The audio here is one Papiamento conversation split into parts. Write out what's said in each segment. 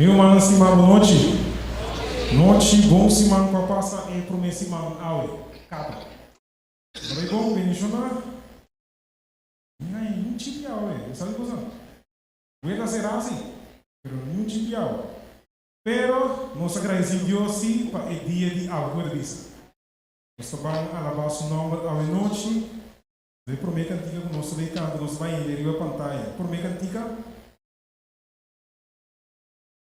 Mi rumannan stima bo nochi. Nochi bon siman ku a pasa e promé siman awe kaba. Ta bai bon bendishoná. Mi haña niun chipi awe, bo sabi cosa? Weta será si, pero niun chipi awe. Pero nos a gradisí Dios si pa e dia di awe, ku bo ta bisa? Nos ta ban alabá su nòmber awe nochi. E promé kantika ku nos ta bai kanta, nos ta bai hende riba pantaya. Promé kantika.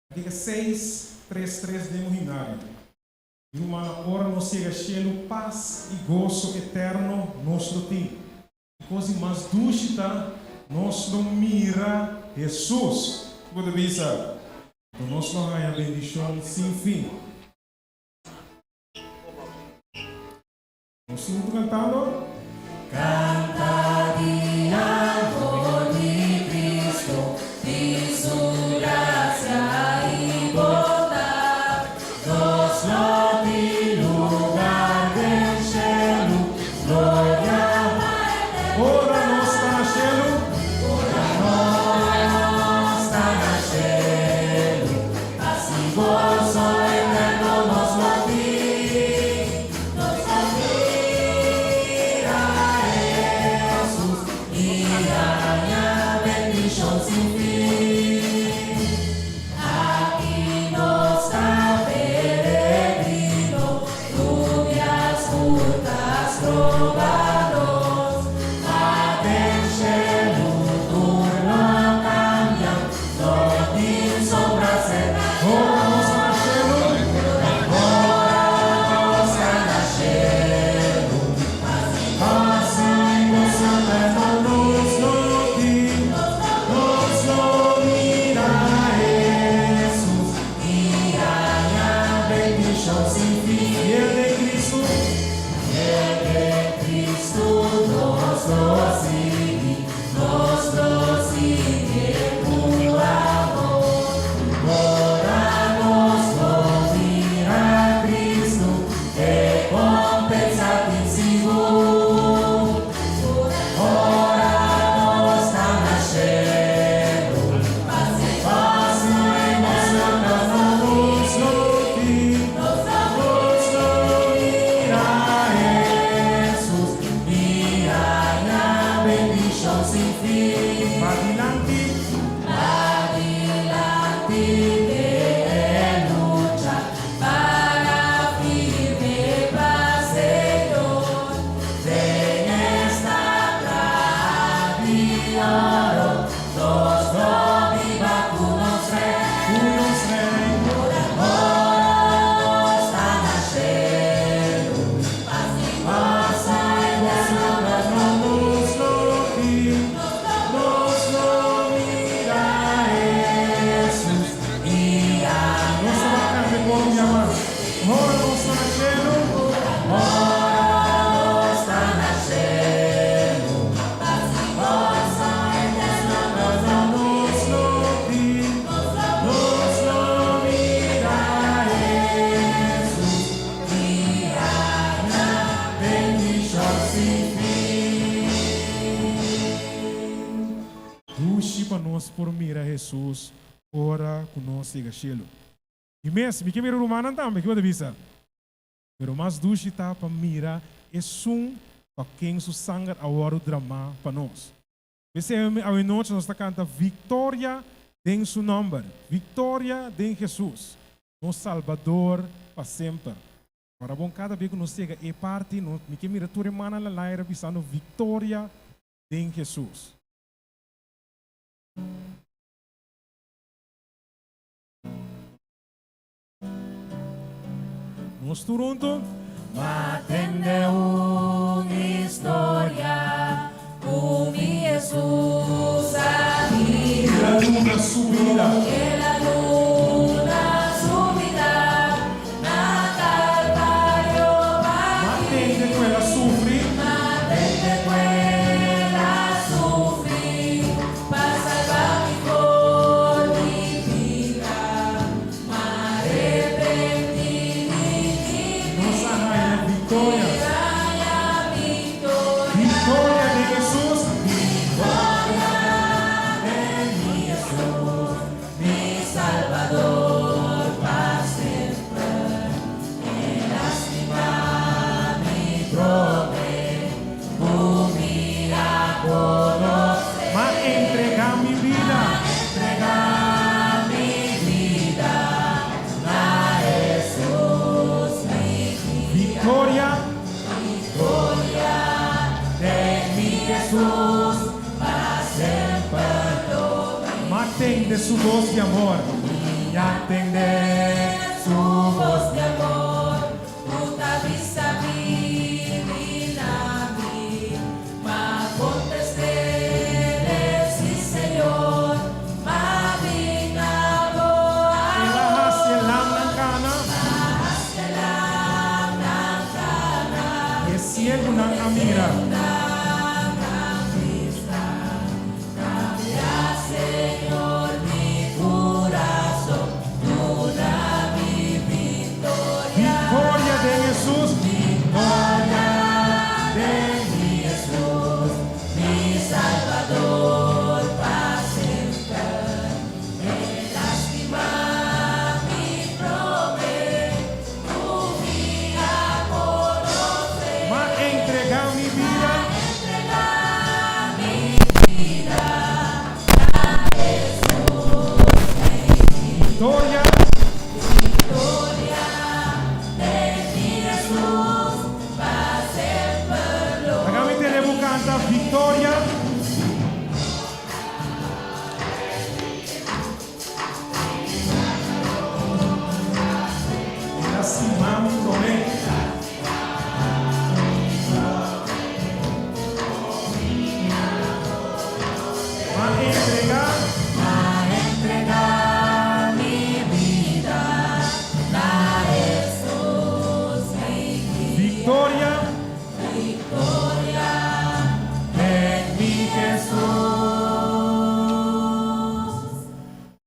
Kantika seis, tres, tres den un himnario. Mi rumannan, ora nos yega shelu, pas i goso eterno nos lo tin. E kos di mas dushi ta, nos lo mira Hesus. Bo ta bisa, Anto nos lo haña bendishon sin fin. Nos huntu kantando. Kanta di amor di Cristo, di su gracia y bondad, nos lo tin lugar den shelu, gloria pa eterno. Ora nos ta na shelu. Ora nos ta na shelu, Así goso eterno nos lo tin. Nos ta mira Hesus i haña bendishon sin fin. Aki nos ta peregrino, nubias ku ta stroba nos. Pa den shelu tur lo kambia. No tin sombra serka Ora nos ta na shelu. Ora nos ta na shelu. Pas i goso eterno nos lo tin. Nos lo mira Hesus. I haña bendishon sin fin. Fiel den Kristu. Fiel den Kristu nos lo sigui. Nos lo sigue ku amor, ora nos lo mira Cristo, recompensa tin sigur. Ora nos ta na shelu, pas i goso Nos lo tin, nos lo mira Jesus. I haña bendishon sin fin. Padilanti. Padilanti den e lucha, para firme pa Señor. Den esta plata di oro, nos lo biba ku nos Rei. Ku nos Rei. Ora nos ta na shelu. Pas i goso eterno nos lo tin, nos lo mira Hesus i Nos ta bai kanta e koro un bia mas. Ora nos ta na shelu. Ora nos ta na shelu. Pas i goso eterno nos lo tin, nos lo mira Hesus. I haña bendishon sin fin. Dushi pa nos por mira Hesus ora ku nos yega shelu. Mi mes, mi ke mira rumannan tambe, ke bo ta bisa? Pero mas dushi ta pa mira esun pa ken su sanger a wòrdu dramá pa nos. P'esei awenochi nos ta kanta Viktoria den su nòmber, Viktoria den Hesus, nos Salbador pa semper. Ora bon kada be ku nos yega e parti, no, mi ke mira tur e mannan na laira bisando Viktoria den Hesus. Nos tur huntu. M'a tende un historia ku mi Hesus a biba. El a duna su bida. El a duna su bida na Kalvario pa M'a mi. tende ku el a sufri. M'a tende ku el a sufri pa salba mi for di pika. Nos a haña viktoria. Viktoria den Hesus. Viktoria den mi Hesus. su bos di amor. Mi a tende su bos di amor, ku ta bisa bini na mi. M'a kontest'é, sí Señor, m'a bin na bo. El a hasi e lamnan kana. I e siegunan a mira. Victoria den Jesus. Victoria den mi Jesus. Mi Salbador pa semper. El a stima mi promé ku mi a konosé. M'a entregá mi bida. Entregá mi bida na Jesus. Victoria. Victoria den mi Jesus pa semper lo. Laga mi tende bo kanta Victoria. El a stima mi promé. M'a entregá. M'a entregá mi bida na Jesus mi guia. Victoria. Victoria Den mi Jesus.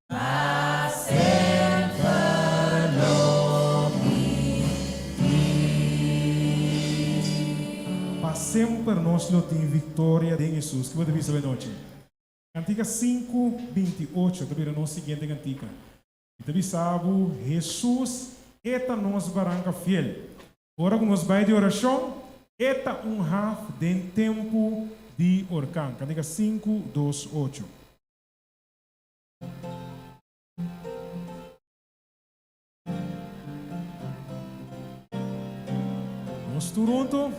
Pa semper lo mi Pa semper nos lo tin victoria den Jesus. Ki bo ta bisa awe nochi? Cantica 5, 28 ta bira nos siguiente cantica. I ta bisa bo Jesus e ta nos baranca fiel. Ora cu nos bai den oracion, e ta un haf den tempo di orkan. Cantica 5, 2, 8. Nos tur hunto.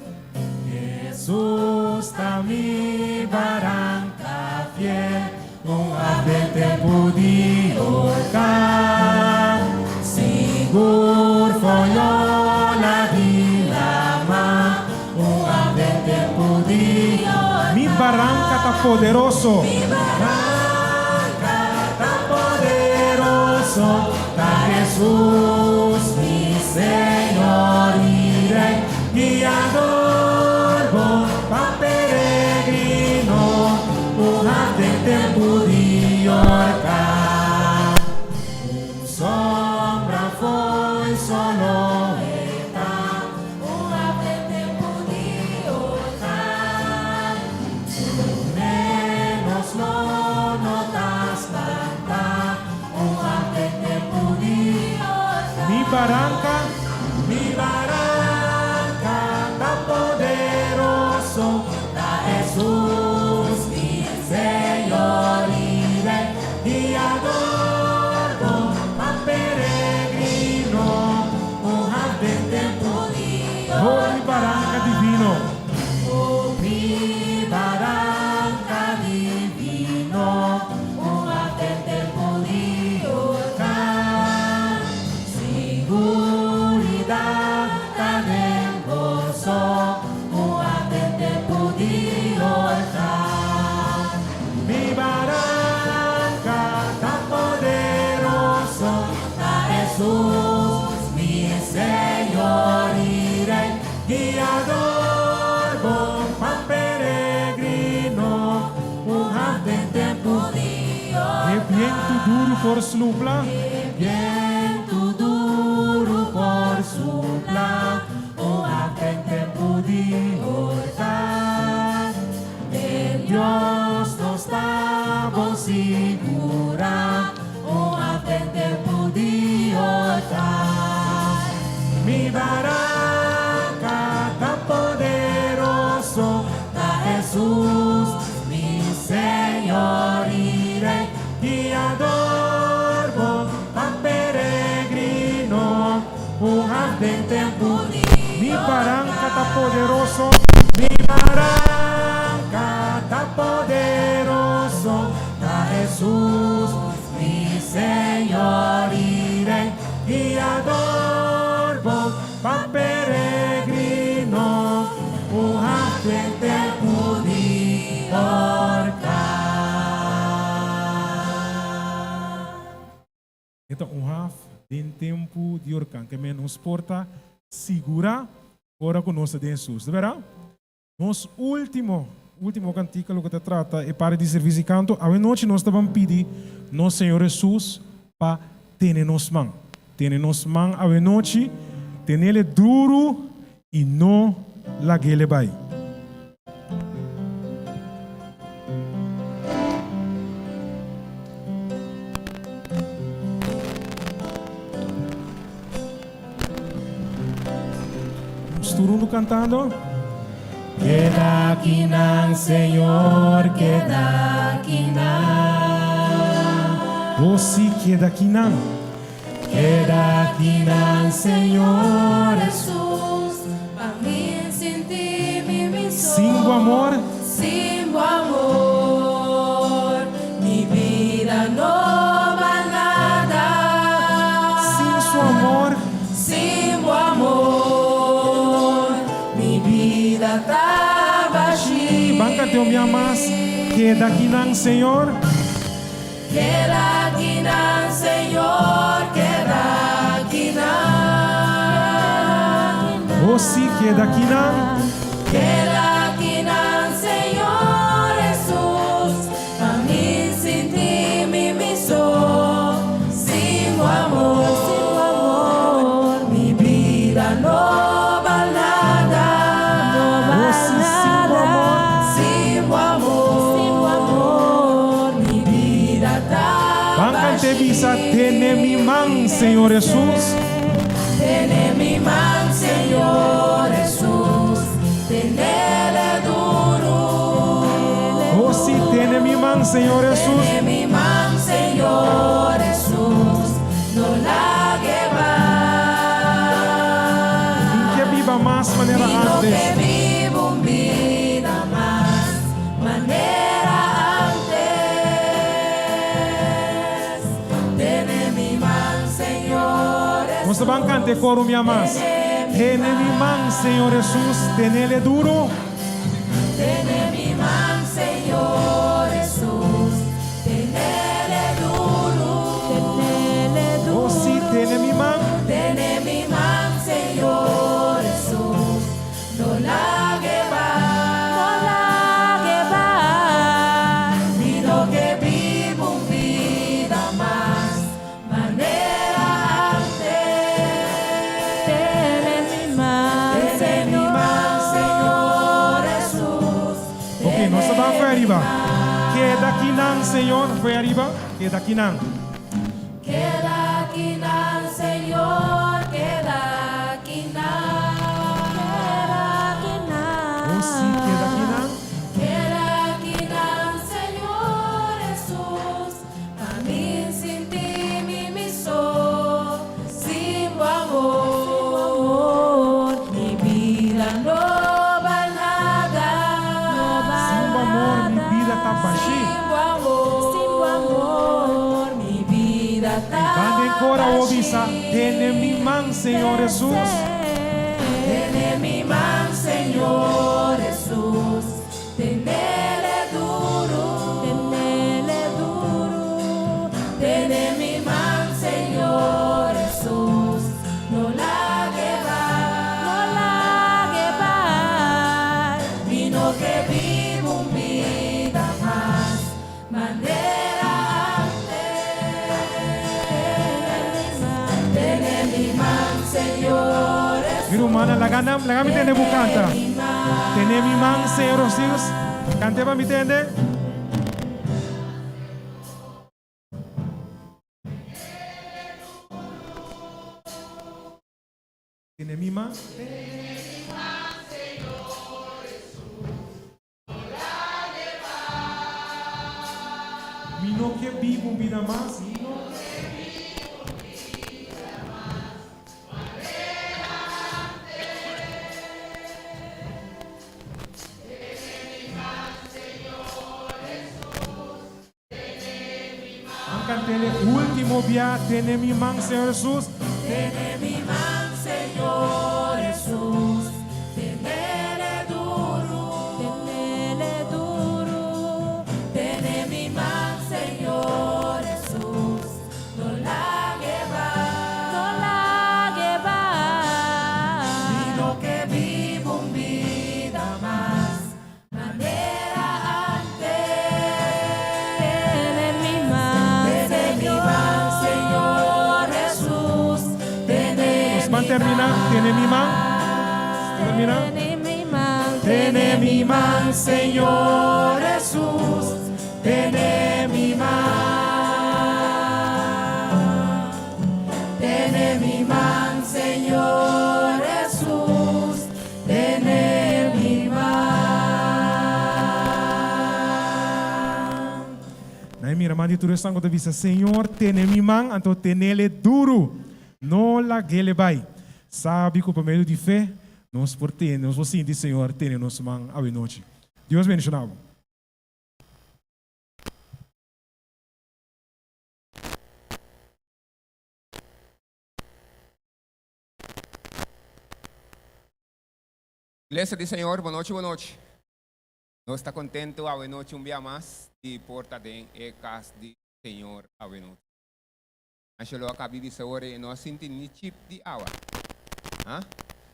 Jesus ta mi baranca fiel, un haf den tempo di orkan. Sigur fo'i ola di lama, un haf den tempo di Mi baranca ta poderoso. Mi baranca ta poderoso, ta Jesus, mi Señor i Rey, guiador bon pa peregrino, un haf den tempo di orkan. Un sombra fo'i solo e ta, Un haf den tempo di orkan. Menos lo no ta spanta, un haf den tempo di Mi baranca, mi baranca ta poderoso, ta Jesus, mi Señor i Rey, guiador bon pa peregrino, un haf den tempo Oh, mi baranca divino. Oh, mi baranca divino, Un haf den tempo di orkan. Seguridad ta den boso, un haf den tempo di orkan. Mi baranca ta poderoso, ta Jesus, mi Señor i Rey, guiador bon pa peregrino, un haf den tempo E biento duro por supla, biento duro por supla, un haf den tempo di orkan. Den Dios nos ta bon sigura, Un haf den tempo di orkan. Mi baranca ta poderoso, ta Jesus, mi Señor i Rey, guiador bon pa peregrino, un haf den tempo Mi baranca ta poderoso, mi baranca ta poderoso, ta Jesus, mi Señor i Rey, Guiador bo pa peregrino, un haf den tempu di orkan. E ta un haf den tempu di orkan, ke men nos por ta sigurá ora ku nos ta den Hesus. Ta bèrdat? Nos último, último kantika loke ta trata e parti di servisi kanto. Awe nochi nos ta ban pidi nos Señor Hesus pa tene nos man. Tene nos man awe nochi, tenele duru i no lag'ele bai. Nos tur huntu kantando. Keda akinan, Señor, keda akinan. Oh sí, keda akinan. Keda akinan, Señor. Jesús, pa mi sinti mi mi so. Sin bo amor. Sin bo amor, mi bida no bal nada. Sin su amor. Sin bo amor, mi bida ta bashí. Ban cant'é un bia mas, Keda akinan, Señor. Keda akinan, Señor, keda akinan. Oh sí, keda akinan. Keda akinan, Señor Hesus, pa mi sinti mi mi so. Sin bo amor, mi bida no bal nada. Oh sí, sin bo amor. Sin bo amor, mi bida ta Ban cant'é bisa, Tene mi man, Señor Hesus. Tene mi man, Señor Hesus, tenele duru. Oh sí, tene mi man, Señor Hesus. Tene mi man, Señor Hesus, no lague bai. Mi ke biba mas manera Mi no antes. ke biba un bida mas manera antes. Tene mi man, Señor Hesus. Nos ta ban canta e coro un bia mas. Tene mi man, Señor Hesus, tenele duro. Tene mi man, Señor Hesus, tenele duro. Oh sí, tene mi man. Tene mi man, Señor Hesus, no lague bai. No lague bai. Mi no ke biba un bida mas manera antes. Tene mi man, Tene mi man, Señor Hesus. Ok, nos ta ban for ariba. Keda akinan, Señor, for ariba. Keda akinan. Keda akinan, Señor, keda akinan. Keda akinan. Oh sí, keda akinan. Keda akinan, Señor Hesus, pa mi sinti mi mi so. Sin bo amor, mi bida no bal nada. Sin bo amor, mi bida ta bashí. Sin bo amor, Sin bo amor, mi bida ta Ban den kor awor bisa, bashí. Tene mi man, Señor Hesus. Tene mi man, Señor Hesus, tenele duru. Tenele duru. Tene mi man, Señor Hesus, no lague bai. No lague bai. Mi no ke biba un bida mas manera antes. Tene mi man, Señor Hesus. Mi rumannan, laga nan, laga mi tende bo kanta. Tene mi man, Señor Hesus. Kant'é pa mi tende. Tene mi man. Mi no ke biba un bida mas. Mi no ke biba un bida mas manera antes. Tene mi man, Señor Hesus. Tene mi man. An kant'é último. Último bia, Tene mi man, Señor Hesus. Tene mi man, Señor Hesus. Tenele duru. Tenele duru. Tene mi man, Señor Hesus. No lag'e bai. No lag'e bai. Mi no ke biba un bida mas manera antes. Tene mi man, Tene mi man, Señor Hesus. Tene Nos ban terminá. Tene mi man. Terminá. Tene mi man. Tene mi man, Señor Hesus. Tene mi man. Tene mi man, Señor Hesus. Tene mi man. Laga mi mira man di tur esnan ku ta bisa, Señor, tene mi man, anto tenele duru. No lag'ele bai. Sabi ku pa medio di fe nos por tene, nos por sinti Señor tene nos man awe nochi. Dios bendiciona bo. Iglesia di Señor, bon nochi, bon nochi. Nos ta contento awe nochi un bia mas di por ta den e cas di Señor awe nochi. Angelo a cabi bisa ora e no a sinti ni chip di awa. Ha?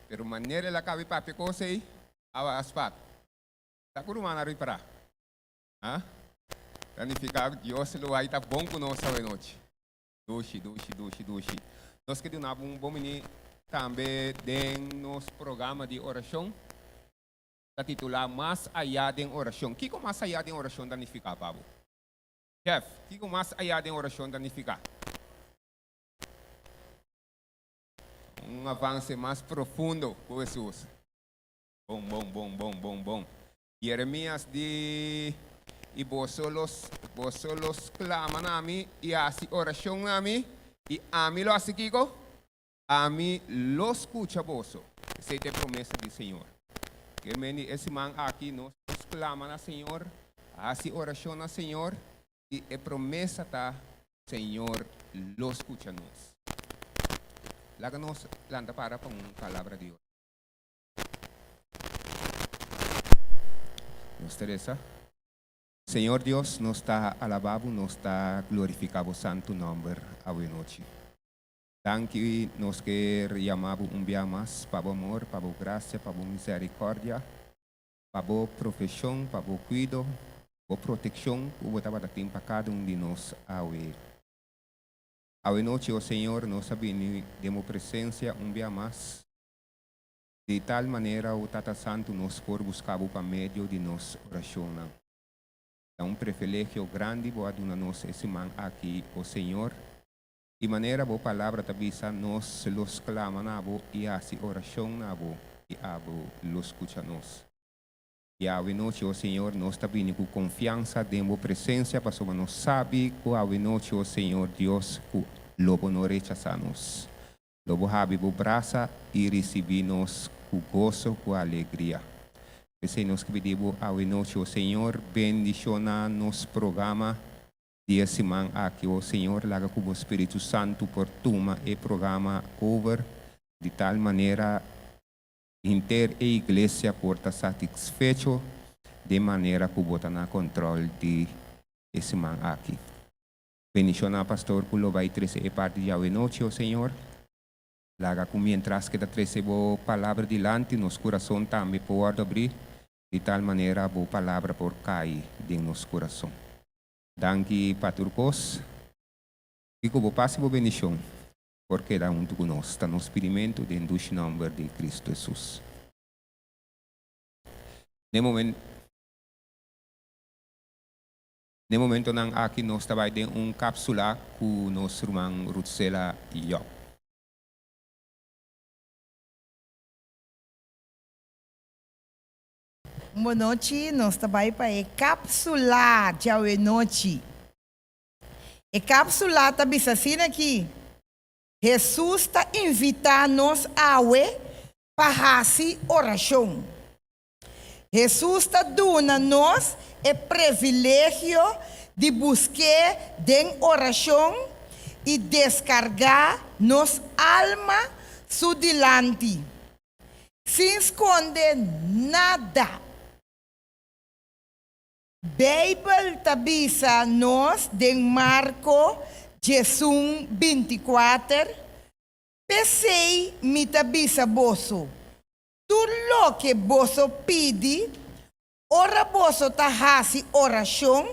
Pero manera el a cabi papia cos ey, awa a spat. Ta cu ruman a ripara? Ha? Ta nifica Dios lo bay ta bon cu nos awe nochi. Dushi, dushi, dushi, dushi. Nos ke duna bo un bon bini tambe den nos programa di oracion. Ta titula Mas Aya den Oracion. Kico mas aya den oracion ta nifica pa bo? Jeff, kiko mas ayá den orashon ta nifiká? Un avanse mas profundo ku Hesus. Bon, bon, bon, bon, bon, bon. Jeremias di, I boso lo, boso lo sklama na mi i hasi orashon na mi, i ami lo hasi kiko? Ami lo skucha boso. Esei ta e promesa di Señor. Ke men di e siman aki nos lo sklama na Señor, hasi orashon na Señor, i e promesa ta Señor lo skucha nos. Laga nos lanta para pa un palabra di orashon. Nos ta resa. Señor Dios, nos ta alabá bo, nos ta glorifiká bo santu nòmber awe nochi. Danki nos ker yama bo un bia mas pa bo amor, pa bo gracia, pa bo misericordia, pa bo profeshon, pa bo cuido, bo proteccion cu bo tabata tin pa cada un di nos awe. Awe nochi, o Señor, nos a bini den bo presencia un bia mas, di tal manera, o Tata Santu, nos por busca bo pa medio di nos oracionnan. Ta un prefilegio grandi bo a duna nos e siman aki, o Señor. Di manera bo palabra ta bisa, nos lo sklama na bo i hasi orashon na bo, i abo lo skucha nos. I awe nochi, o Señor, nos ta bini ku konfiansa den bo presensia, pasobra nos sabi ku awe nochi, o Señor Dios, ku lo bo no rechasá nos. Lo bo habri bo brasa i risibí nos ku goso, ku alegria. P'esei nos ke pidi bo awe nochi, o Señor, bendishoná nos programa. Di e siman aki, o Señor, laga ku bo Spiritu Santu por tuma e programa over di tal manera henter e iglesia por ta satisfecho den manera ku bo ta na control di e siman aki. Bendiciona pastor ku lo bai trece e parti di awenochi, o Señor. Laga ku mientras ke ta trece bo palabra dilanti, nos curason tambe por wordo abri di tal manera bo palabra por cai den nos curason. Danki pa tur kos i ku bo pas i bo bendishon por keda huntu ku nos. Ta nos pidimentu den dushi nòmber di Kristu Hesus. Den e momentonan aki nos ta bai den un kapsula ku nos ruman Ruthsela Job. Un bonochi, nos ta bai pa e kapsula djawe nochi. E kapsula ta bisa asina aki, Hesus ta invitá nos awe pa hasi orashon. Hesus ta duna nos e privilegio di busk'é den orashon. i deskargá nos alma su dilanti, sin skonde nada. Beibel ta bisa nos den Marko 11, 24, P'esei mi ta bisa boso, tur loke boso pidi ora boso ta hasi orashon,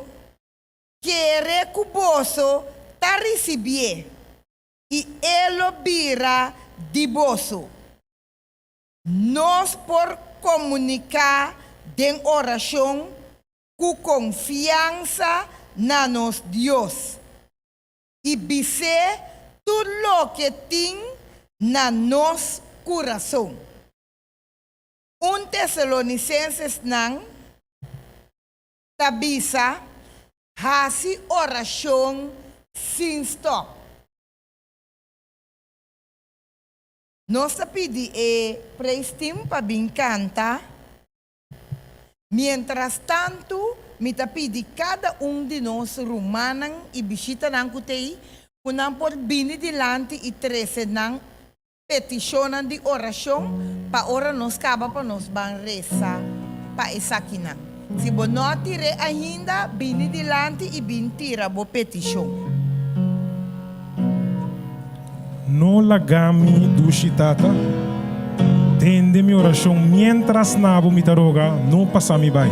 kere ku boso ta risibié, i e lo bira di boso. Nos por komuniká den orashon ku konfiansa na nos Dios i bis'é tur loke tin na nos kurason. Un Tesalonisenses-nan ta bisa, Hasi orashon sin stòp. Nos ta pidi e praise team pa bin canta. Mientras tanto mi ta pidi cada un di nos rumannan y bishitanan cu t'ey cu nan por bini dilanti y trece nan peticionnan di oracion pa ora nos caba pa nos ban reza pa esakinan. Si bo no a tir'é ainda, bini dilanti i bin tira bo petishon. No laga mi, dushi Tata, tende mi orashon miéntras na bo mi ta roga, no pasa mi bai.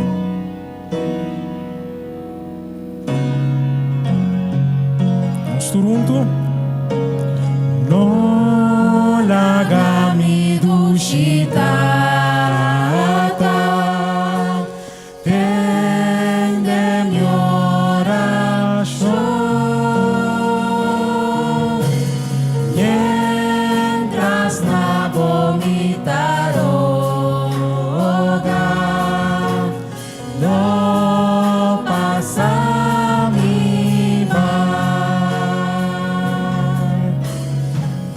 Nos tur huntu. No laga mi dushi Tata, tende mi orashon, mientras na bo mi ta roga. No pasa mi bai.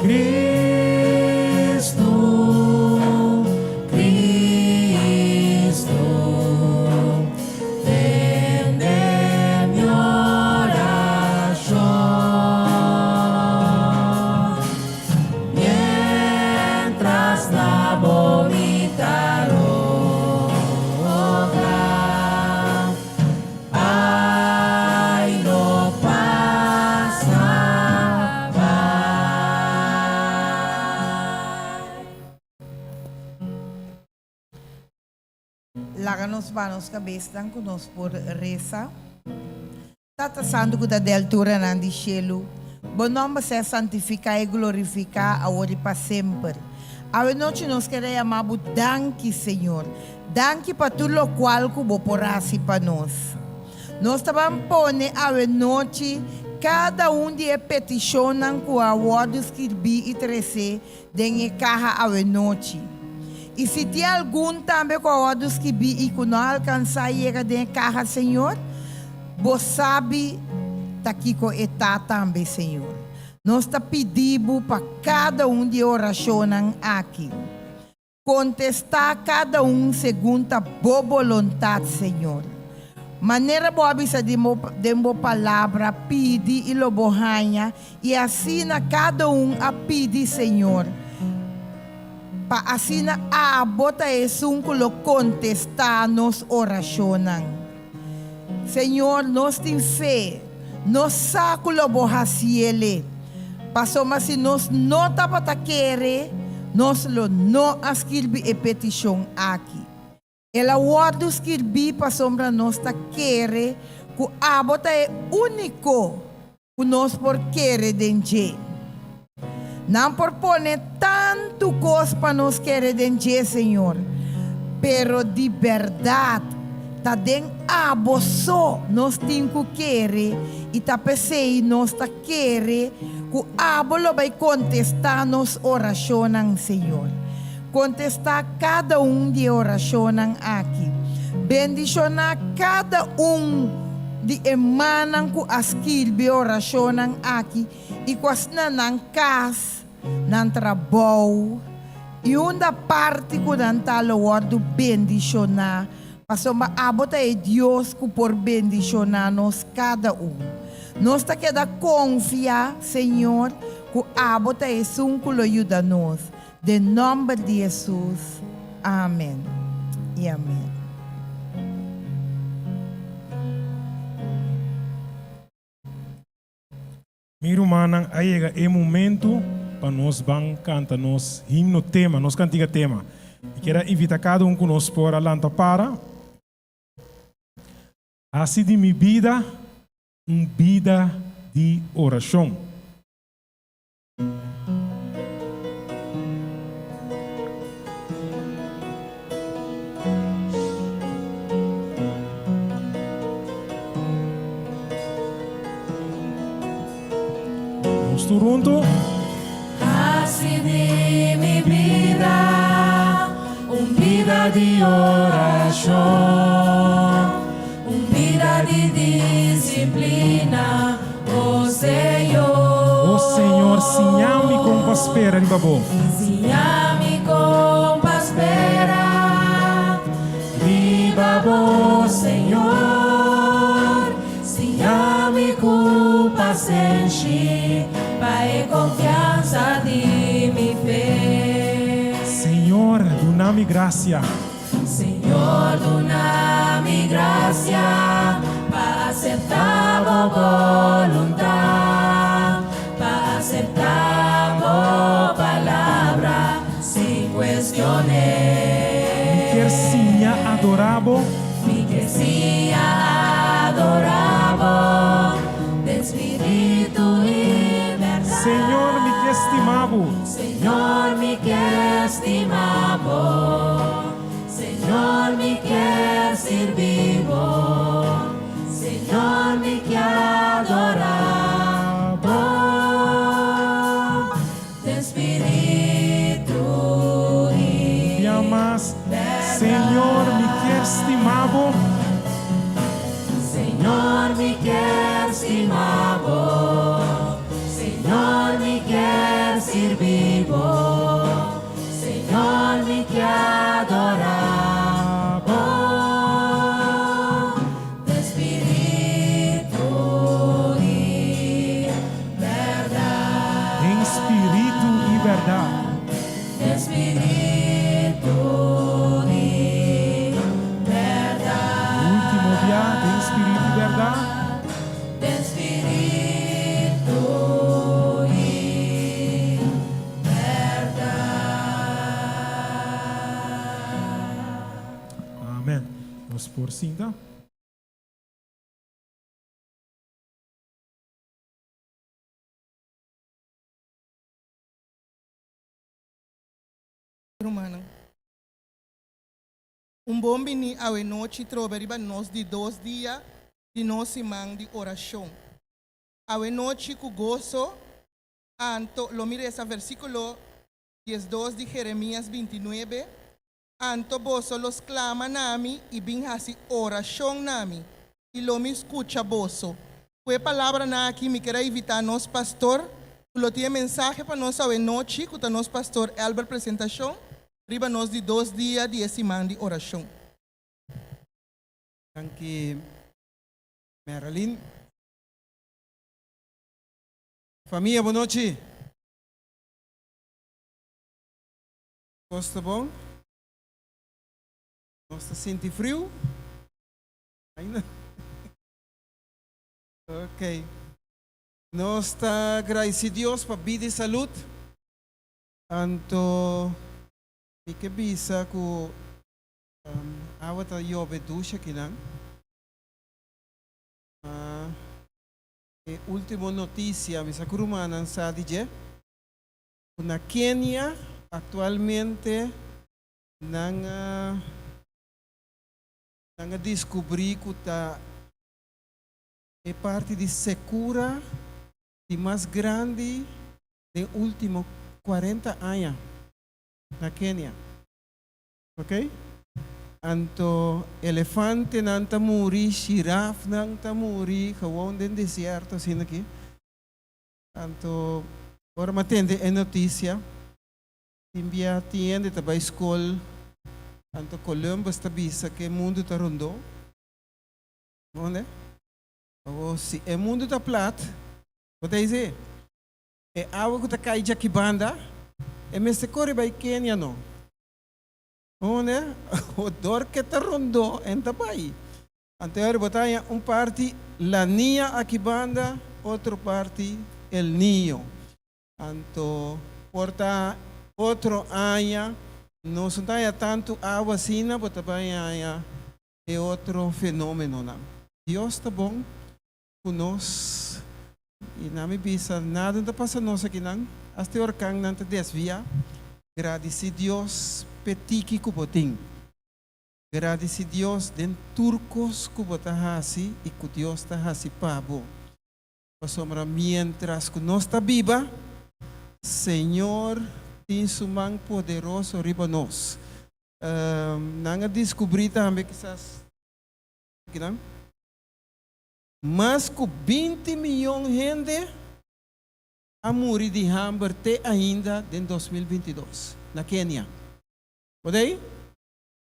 Cristo, Cristo, tende mi oracion. Mientras na bo mi ta roga, ai no pasa bai. Laga nos baha nos kabesnan ku nos por resa. Tata Santu ku ta den alturanan di shelu, Bo nòmber sea santifiká i glorifiká awor i pa semper. Awe nochi nos kere yama Bo danki, Señor. Danki pa tur lokual ku Bo por hasi pa nos. Nos ta ban pone awe nochi kada un di e petishonnan ku a wòrdu skirbí i tresé den e kaha awe nochi. I si tin algun tambe ku a wòrdu skibí i ku no a alkansá yega den e kaha, Señor, Bo sabi ta kiko e ta tambe, Señor. Nos ta pidi Bo pa kada un di e orashonnan aki. Kontestá kada un segun ta Bo boluntat, Señor. Manera Bo a bisa den Bo Palabra, Pidi i lo bo haña, i asina kada un a pidi, Señor, pa asina Abo ta esun ku lo kontestá nos orashonnan. Señor, nos tin fe, nos sa ku lo Bo hasiele, pasobra si nos no tabata kere, nos lo no a skirbi e petishon aki. El a wòrdu skirbí pasobra nos ta kere ku abo ta e úniko ku nos por kere den dje. Nan por pone tantu kos pa nos kere den dje, Señor, pero di bèrdat ta den abo so nos tin ku kere i ta p'esei nos ta kere ku abo lo bai kontestá nos orashonnan, Señor. Kontestá kada un di e orashonnan aki. Bendishoná kada un di e mannan ku a skirbi e orashonnan aki i ku a sna nan kas, nan trabou i unda parti ku nan ta lo wòrdu bendishoná, pasobra abo ta e Dios ku por bendishoná nos kada un. Nos ta keda konfia, Señor, ku abo ta esun ku lo yuda nos. Den nòmber di Hesus, amen i amen. Mi rumannan, a yega e momento pa nos ban kanta nos himno tema, nos kantiga tema. Mi kier a invita kada un ku nos por a lanta para. Hasi di mi bida un bida di orashon. Nos tur huntu. Hasi di mi bida un bida di orashon, un bida di disiplina, o Señor. O Señor, siña mi kon pa spera riba bo. Siña mi kon pa spera riba bo, Señor. Siña mi ku pasenshi pa e konfiansa di mi fe. Señor, duna mi grasia. Señor, duna mi grasia pa aseptá bo boluntat, pa aseptá bo palabra sin kuestion'é. Mi kier siña adorá bo. Mi kier siña adorá bo den spiritu i bèrdat. Señor, mi kier stima bo. Señor, mi kier stima bo. Señor, mi kier sirbi bo. Señor, mi kier adorá bo den spiritu i Un bia mas, bèrdat. Señor, mi kier stima bo. Señor, mi kier stima bo. Señor, mi kier sirbi bo. Señor, mi kier adorá bo den spiritu i bèrdat. Den spiritu i bèrdat. Den spiritu i bèrdat. Último bia, den spiritu i bèrdat. Den spiritu i bèrdat. Amen. Nos por sinta. Rumannan. Un bon bini awe nochi trobe riba nos di dos dia di nos siman di orashon. Awe nochi ku goso anto lo mi resa versíkulo 12 di Jeremias 29, Anto boso lo sklama na mi i bin hasi orashon na mi, i lo mi skucha boso. Ku e palabranan aki mi ker a invitá nos pastor ku lo tin e mensahe pa nos awe nochi, ku ta nos pastor Elbert Presentacion, riba nos di dos dia di e siman di orashon. Danki Marilyn. Famia bon nochi. Kos ta bon? Nos ta sinti friu? Ainda? Ok. Nos ta gradisi Dios pa bida i salud. Anto mi ke bisa ku awa ta yobe dushi akinan. Ma e ultimo notisia, mi sa ku rumannan sa di dje, ku na Kenia aktualmente nan a nan a diskubrí ku ta e parti di sekura di mas grandi den último 40 aña na Kenia. Ok? Anto elefantenan ta muri, girafnan ta muri, gewoon den desierto asina aki. Anto ora mi a tende e notisia, tin bia tin hende ta bai skol, anto Columbus ta bisa ku e mundu ta rondó. Unda? O si e mundu ta plat, bo ta bisa, e awa ku ta kai djaki banda, e mester kore bai Kenia no. Unda? Dor ku e ta rondó, e ta bai. Anto bo ta un parti La Niña aki banda, otro parti El Niño. Anto, por ta otro aña, no ta tantu awa asina, ma tambe aña e otro fenómenonan. Dios ta bon ku nos i na mi bisa nada no ta pasa nos akinan. Hasta orkan nan ta desviá. Gradisí Dios p'e tiki ku bo tin. Gradisí Dios den tur kos ku bo ta hasi i ku Dios ta hasi pa bo. Pasobra mientras ku nos ta biba, Señor tin su man poderoso riba nos. Nan a deskubrí tambe kisas akinan, mas ku 20 mion hende a muri di hamber te ainda den 2022 na Kenia. Por ei?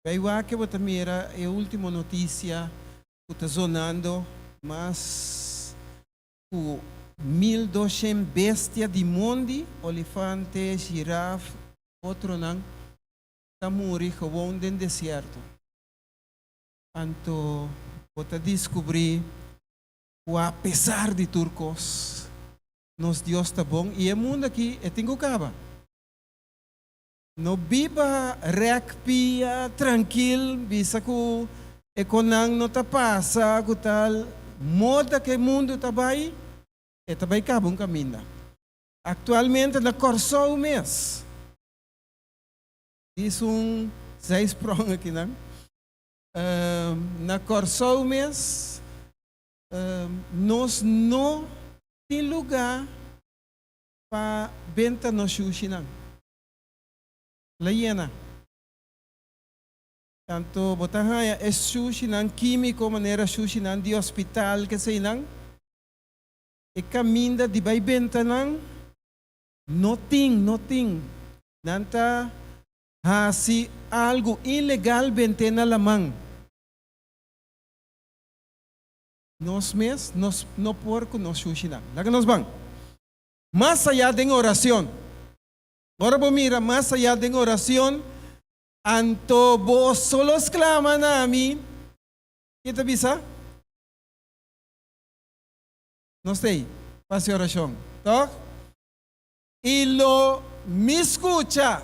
Bai wak bo ta mira e último notisia ku ta zonando mas ku 1200 bestia di mondi, olifante, giraf, otronan, ta muri gewoon den desierto. Anto, bo ta deskubrí ku apesar di tur kos, nos Dios ta bon i e mundu aki e tin ku kaba. No biba rèk pia trankil, bisa ku e kosnan no ta pasa, ku tal moda ku e mundu ta bai, e ta bai kaba un kaminda. Aktualmente na Kòrsou mes, is un zijsprong akinan. Na Kòrsou mes, nos no tin lugá pa benta nos shushinan. El a yena. Tantu bo ta haña e shushinan kímiko manera shushinan di hospital ke eseinan. E kaminda di bai bentanan no tin, no tin. Nan ta hasi algu ilegal bent'é na laman. Nos mes nos no por ku nos shushinan. Laga nos ban. Mas ayá den orashon. Ora bo mira mas ayá den orashon, anto boso lo sklama na mi. Ke ta bisa? Nos t'ei pa hasi orashon, tòg? I lo mi skucha.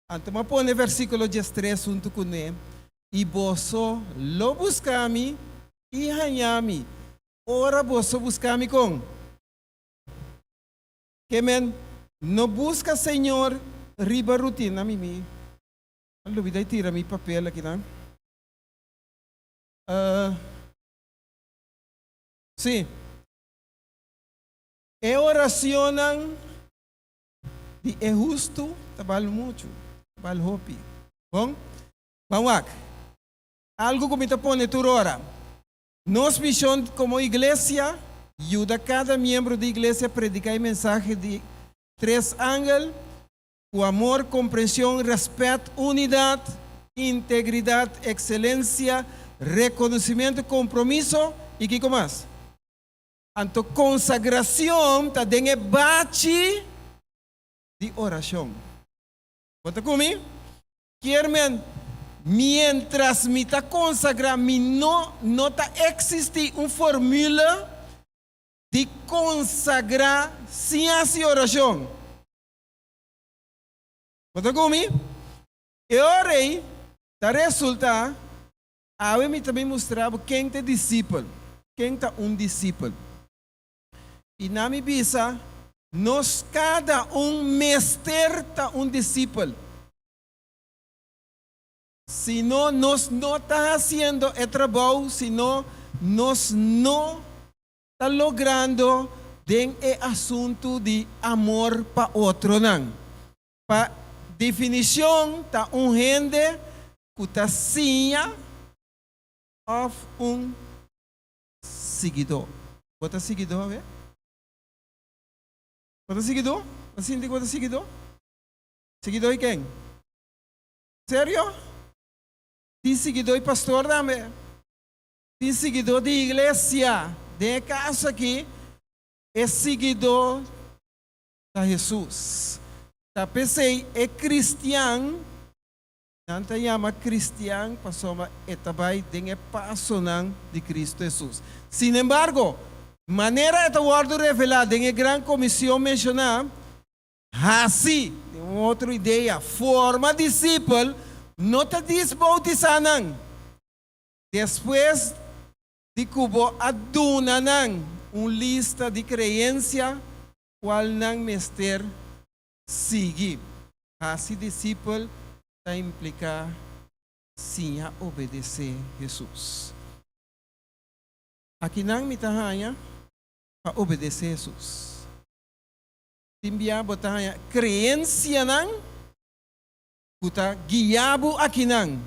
Anto mi a pone versíkulo 13 huntu kuné, I boso lo buska mi i haña mi, ora boso buska mi kon? Ke men no buska Señor riba rutina mi mi a lubida i tira mi papel akinan. Uh, sí. E orashonnan di e hustu ta bal muchu, ta bal hopi. Bon, ban wak. Algu ku mi ta pone tur ora. Nos mishon komo iglesia, yuda kada miembro di iglesia prediká e mensahe di tres angel ku amor, komprenshon, rèspèt, unidat, integridat, ekselensia, rekonosimentu, kompromiso i kiko mas? Anto konsagrashon ta den e bachi di orashon. Bo ta ku mi? Kier men, mientras mi ta konsagrá, mi no no ta eksistí un formula di konsagrá sin hasi orashon. Bo ta ku mi? E ora ei ta resultá, awe mi ta bin mustra bo ken ta disipel, ken ta un disipel. I na mi bisa, nos kada un mester ta un disipel. Si no, nos no ta hasiendo e trabou, si no, nos no ta logrando den e asuntu di amor pa otronan. Pa definishon ta un hende ku ta siña òf un siguidó. Bo ta siguidó awe? Bo ta siguidó? Bo ta sinti ku bo ta siguidó? Siguidó di ken? Serio? Tin siguidó di pastor tambe. Tin siguidó di iglesia. Den e kaso akí, e siguidó ta Hesus. Ta p'esei e kristian, nan ta yama kristian pasobra e ta bai den e pasonan di Kristu Hesus. Sinembargo, manera e ta wòrdu revelá den e Gran Komishon menshoná, Hasi, den un otro idea, forma disipel, no ta dis boutisá nan. Despues di ku bo a duna nan un lista di kreensia kual nan mester sigui. Hasi disipel ta impliká siña obedesé Hesus. Akinan mi ta haña pa obedesé Hesus. Tin bia bo ta haña kreensianan ku ta guia bo akinan,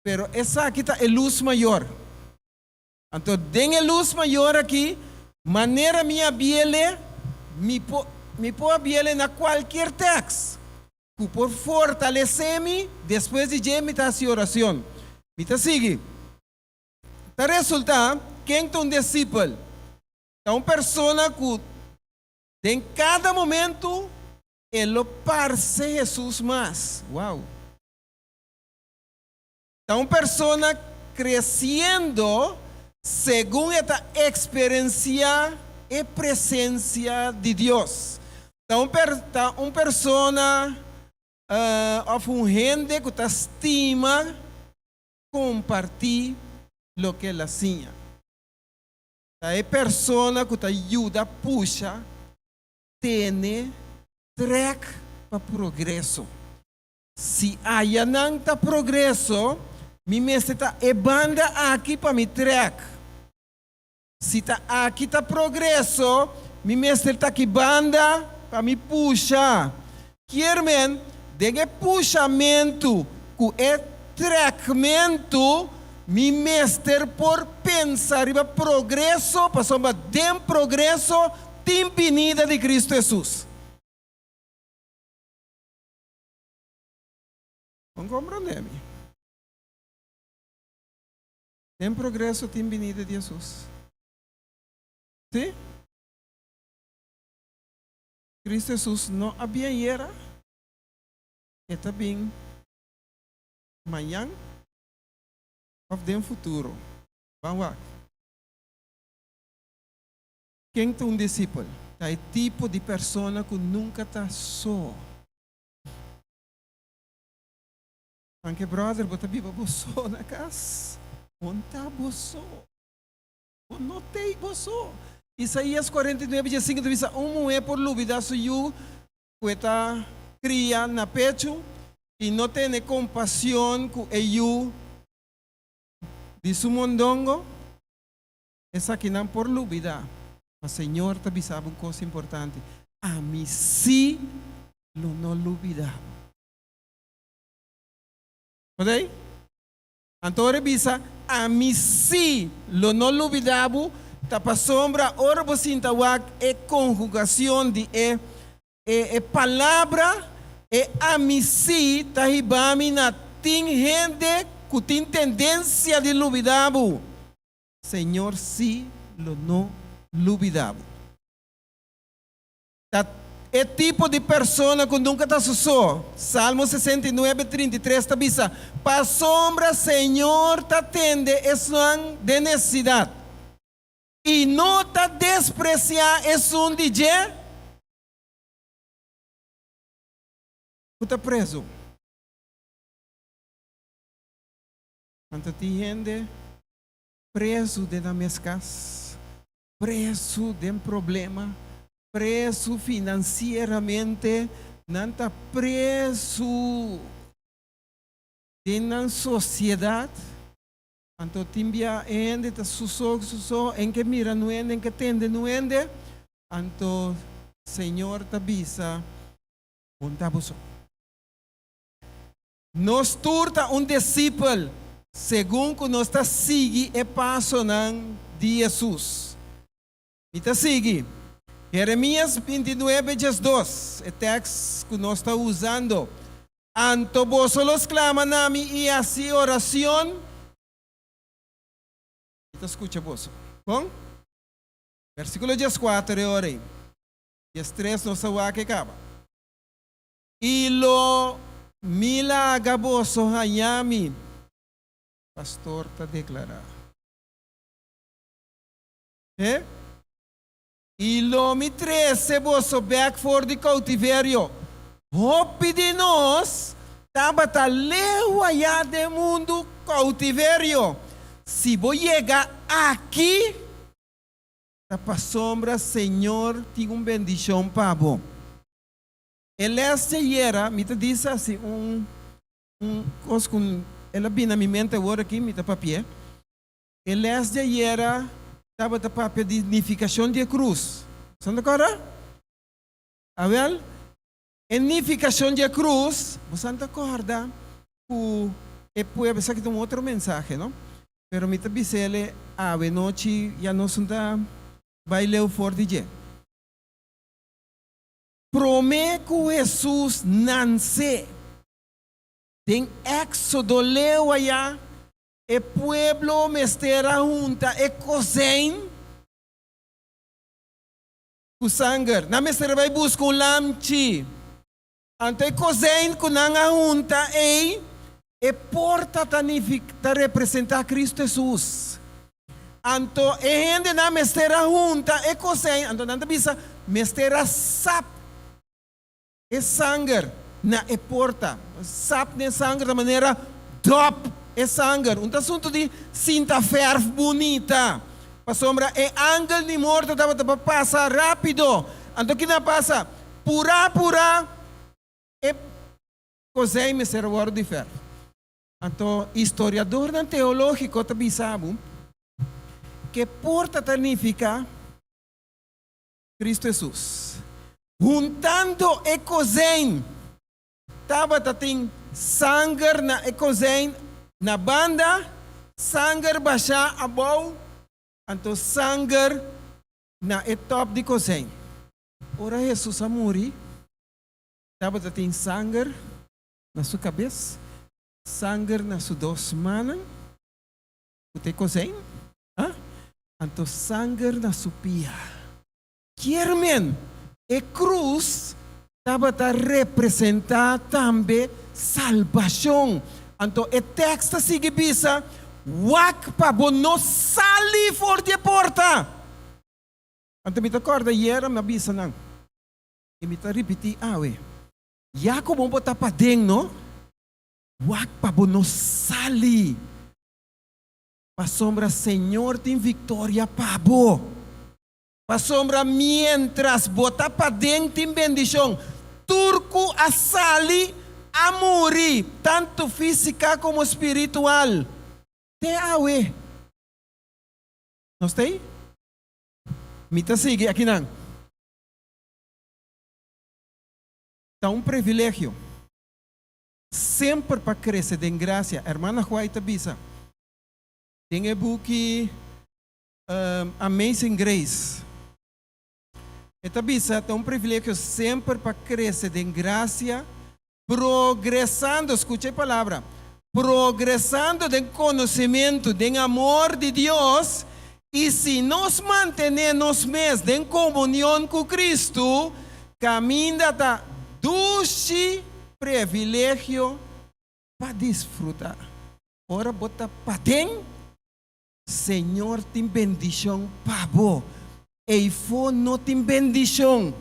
pero esaki ta e lus mayor. Anto den e lus mayor aki, manera mi a biele, mi por mi por a biele na kualkier tèks ku por fortalesé mi, despues di dje mi ta hasi orashon. Mi ta sigui. Ta resultá, ken ta un disipel? Ta un persona ku den kada momentu e lo parse Hesus mas. Wow! Ta un persona kresiendo segun e ta eksperensiá e presensia di Dios. Ta un ta un persona òf un hende ku ta stima kompartí loke el a siña. Ta e persona ku ta yuda pusha, tene, trèk pa progreso. Si ayanan ta progreso, mi mester ta e banda aki pa mi trèk. Si ta aki ta progreso, mi mester ta ki banda pa mi pusha. Kier men, den e pushamentu ku e trèkmentu, mi mester por pensa riba progreso, pasobra den progreso tin binida di Kristu Hesus. Bon komprondé mi? Den progreso tin binida di Hesus. Sí? Cristo Hesus no a bin ayera, e ta bin mañan of den futuro. Ban wak. Ken ta un disipel? Ta e tipo di persona ku nunka ta so. Anke brother, bo ta biba bo so na kas? Bo no ta bo so. Bo no t'ei bo so. Isaías 49 diesinku ta bisa, Un muhé por lubidá su yu ku e ta kria na pechu i no tene kompasion ku e yu di su mondongo? Esakinan por lubidá, ma Señor ta bisa bo un kos importante, Ami sí lo no lubidá bo. Oké? Anto ora e bisa, Ami sí lo no lubidá bo, ta pasobra ora bo sinta wak e konhugacion di e e palabra, e ami sí ta hiba mi na tin hende ku tin tendensia di lubidá bo. Señor sí lo no lubidá bo. Ta e tipo di persona ku nunka ta su so. Salmo 69, 33 ta bisa, Pasobra Señor ta tende esnan den nesesidat, i no ta despresiá esun di dje ku ta prezu. Anto tin hende prezu den nan mes kas, prezu den problema, prezu finansieramente, nan ta prezu den nan sosiedat. Anto tin bia e hende ta su so, su so, en ke mira nu hende, en ke tende nu hende. Anto Señor ta bisa, Bon ta bo so. Nos tur ta un disipel segun ku nos ta sigui e pasonan di Hesus. Mi ta sigui. Jeremias 29 12, e tèks ku nos ta usando. Anto boso lo sklama na mi i hasi orashon, mi ta skucha boso. Kon? Versíkulo 14 e ora ei. 13 nos a wak e kaba. I lo mi laga boso haña mi, pastor ta deklará. He? I lo mi trese boso bèk for di koutiverio. Hopi di nos tabata leu ayá den mundu koutiverio. Si bo yega aki, ta pasobra Señor tin un bendishon pa bo. E lès dje ayera, mi ta bisa hasi un un kos ku el a bini na mi mente awor aki, mi ta papi'é. E lès dje ayera tabata papia di nifikashon di e krus. Boso ta kòrda? Awèl, e nifikashon di e krus, boso ta kòrda ku e pueblo, esaki ta un otro mensahe, no? Pero mi ta bis'el awe nochi ya nos no ta bai leu for di dje. Promé ku Hesus nanse, den Éksodo leu ayá, e pueblo mester a hunta e kozein ku sanger. Nan mester a bai buska un lamchi. Anto e kozein ku nan a hunta ei, e porta ta ta representá Kristu Hesus. Anto e hendenan mester a hunta e kozein, anto nan ta bisa, mester a sap e sanger na e porta. Sap den sanger ta manera dòp e sanger. Un ta asuntu di sinta fèrf bunita, pasobra e angel di morto tabata pa pasa rápido. Anto kina pasa? Purá purá e kozijn mester a wòrdu di fèrf. Anto historiadornan teológiko ta bisa bo ku e porta ta nifiká Kristu Hesus. Huntando e kozijn tabata tin sanger na e kozijn na banda, sanger bashá abou, anto sanger na e tòp di kozijn. Ora Hesus a muri, tabata tin sanger na su kabes, sanger na su dos mannan, ku ta e kozein, a, anto sanger na su pia. Kier men, e krus tabata representá tambe salbashon. Anto e tèks ta sigui bisa, Wak pa bo no sali for di e porta! Anto mi ta kòrda ayera mi a bisa nan, i mi ta ripití awe, ya ku bo ta paden no, wak pa bo no sali, pasobra Señor tin viktoria pa bo. Pasobra miéntras bo ta paden tin bendishon. Tur ku a sali a muri, tantu físika komo spiritual. Te awe. Nos ta ei? Mi ta sigui akinan. Ta un privilegio semper pa krese den grasia. Hermana White ta bisa den e buki Amazing Grace. E ta bisa, Ta un privilegio semper pa krese den grasia, progresando, skucha e palabra, progresando den konosementu, den amor di Dios, i si nos mantené nos mes den komunion ku Kristu, kaminda ta dushi privilegio pa disfrutá. Ora bo ta paden, Señor tin bendishon pa bo. Eifó no tin bendishon.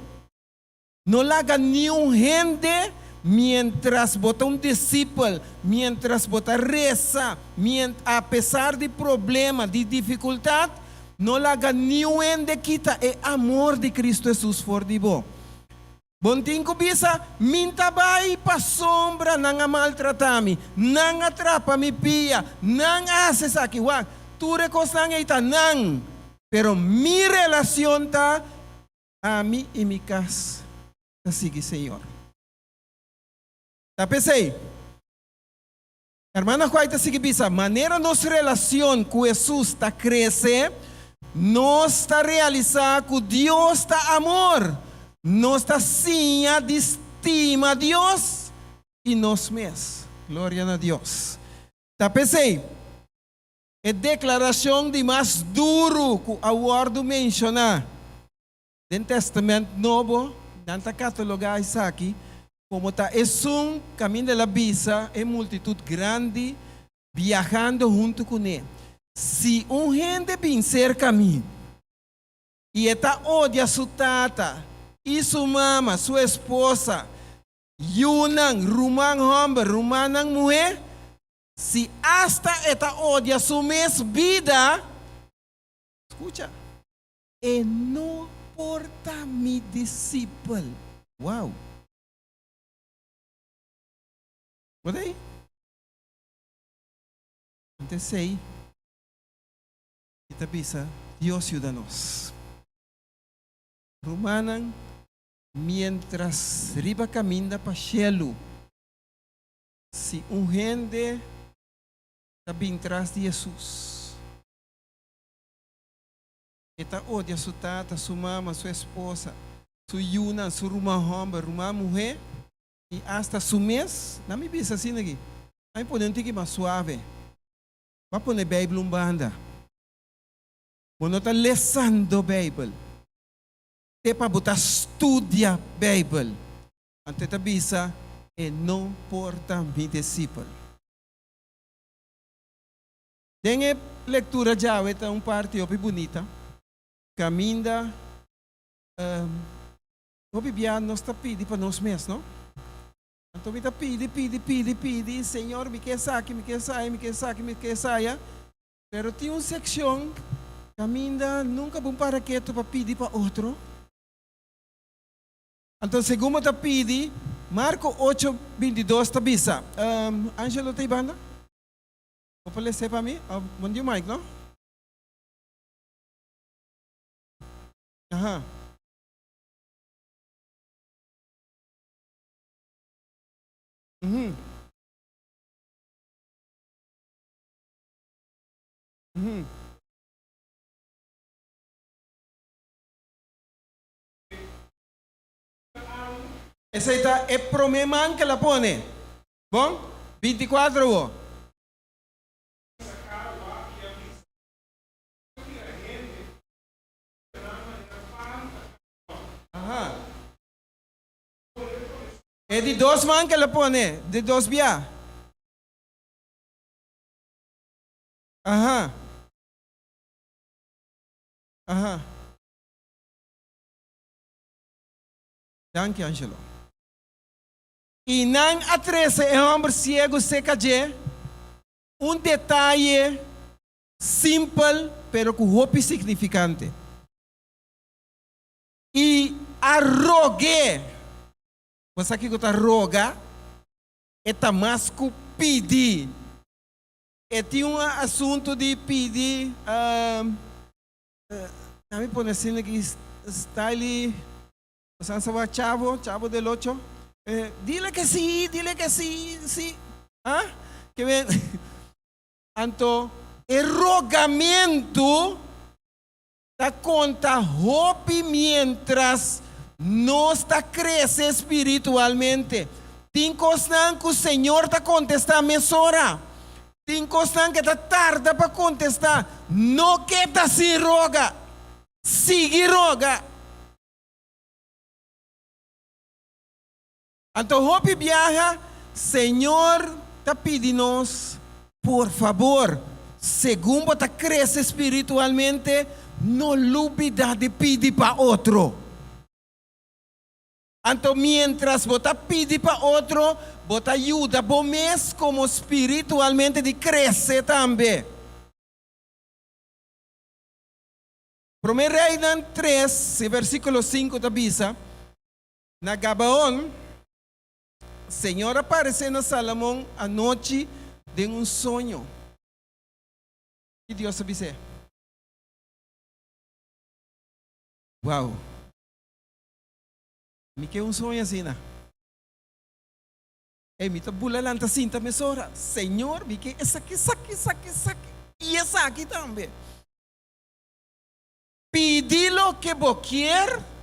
No laga niun hende mientras bo ta un disipel, mientras bo ta resa, apesar di problema, di difikultat, no laga niun hende kita e amor di Kristu Hesus for di bo. Bo no tin ku bisa, Min ta bai pasobra nan a maltratá mi, nan a trapa mi pia, nan a hasi esaki. Wak, tur e kosnan ei ta nan, pero mi relacion ta Ami i mi kas ta sigui Señor. Ta p'esei, Hermana White ta sigui bisa, manera nos relacion cu Hesus ta crece, nos ta realisa cu Dios ta amor. Nos ta siña di stima Dios i nos mes. Gloria na Dios. Ta p'esei. E deklarashon di mas duru ku a wòrdu menshoná den Tèstamènt Nobo, nan ta katalogá esaki komo ta esun kaminda el a bisa e multitut grandi biahando huntu kuné, Si un hende bin serka mi i e ta odia su tata i su mama, su esposa, yunan, ruman hòmber, rumannan muhé, Si asta e ta odia su mes bida, skucha, e no por ta mi disipel. Wow! Bo ta ei? Anto esei mi ta bisa, Dios yuda nos. Rumannan, miéntras riba kaminda pa shelu, Si un hende ta bin tras di Hesus, e ta odia su tata, su mama, su esposa, su yunan, su ruman hòmber, ruman muhé i asta su mes. Nan mi bisa asina aki, nan mi pone un tiki mas suave. Bo a pone Beibel un banda. Bo no ta lesando Beibel, te pa bo ta studia Beibel. Anto e ta bisa, E no por ta mi disipel. Den e lektura djawe ta un parti hopi bunita, kaminda hopi bia nos ta pidi pa nos mes, no? Anto mi ta pidi, pidi, pidi, pidi, Señor, mi ke esaki, mi ke esaya, mi ke esaki, mi ke esaya. Pero tin un sekshon kaminda nunka bo para ketu pa pidi pa otro. Anto segun bo ta pidi, Marko ocho, 22 ta bisa. Angelo ta ei banda? Bo por les'é pa mi? Of bo no tin mic, no? Aha. Uhum. Uhum. Esei ta e promé man ku el a pone. Bon, 24 awor. Aha. E di dos man ku el a pone, di dos bia. Aha. Aha. Danki, Angelo. I nan a trese e hòmber siegu serka dje, un detaye simpel pero ku hopi signifikante. I a rog'é. Bo sa kiko ta roga? E ta mas ku pidi. E tin un asuntu di pidi. Dami pone asina aki style Bosan sa wak Chavo, Chavo del Ocho? Dile ke si, dile ke si, si. Ah? Ke men Anto e rogamentu ta konta hopi mientras nos ta krese spiritualmente. Tin kosnan ku Señor ta kontestá mesora. Tin kosnan ke ta tarda pa kontestá. No keda sin roga. Sigui roga. Anto hopi biaha Señor ta pidi nos, Por fabor, segun bo ta krese spiritualmente, no lubidá di pidi pa otro. Anto miéntras bo ta pidi pa otro, bo ta yuda bo mes komo spiritualmente di krese tambe. Promé Reinan tres, e versíkulo sinku ta bisa, Na Gabaon, Señor a paresé na Salomon anochi den un soño. Ki Dios a bis'é? Wow! Mi ke un soño asina. Ey, mi ta bula lanta sinta mesora. Señor, mi ke esaki, esaki, esaki, esaki i esaki tambe. Pidi loke bo kier.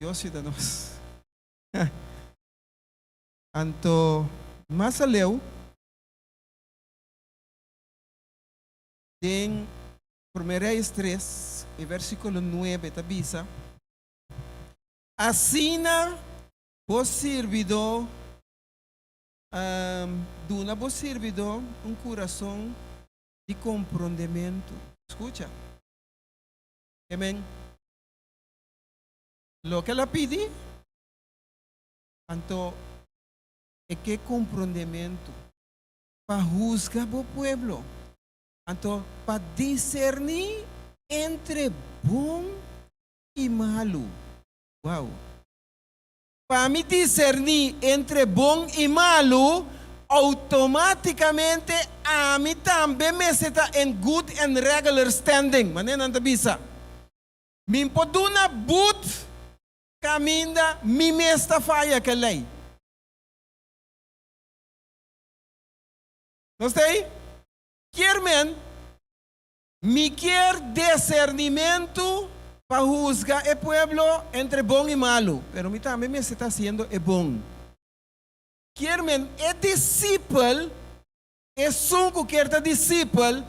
Dios yuda nos. Anto mas aleu den Promé Reyes 3, e versíkulo 9 ta bisa, Asina bo sirbidó, duna bo sirbidó un kurason di komprondementu. Skucha. Amen. Loke el a pidi, anto e ke komprondementu pa husga bo pueblo, anto pa diserní entre bon i malu. Wow! Pa mi diserní entre bon i malu, outomátikamente ami tambe mester ta in good and regular standing, manera nan ta bisa. Mi por duna but kaminda mi mes ta faya ku e lei. Nos ta ei? Kier men, mi kier desernimentu pa husga e pueblo entre bon i malu, pero mi tambe mester ta hasiendo e bon. Kier men, e disipel, esun ku kier ta disipel,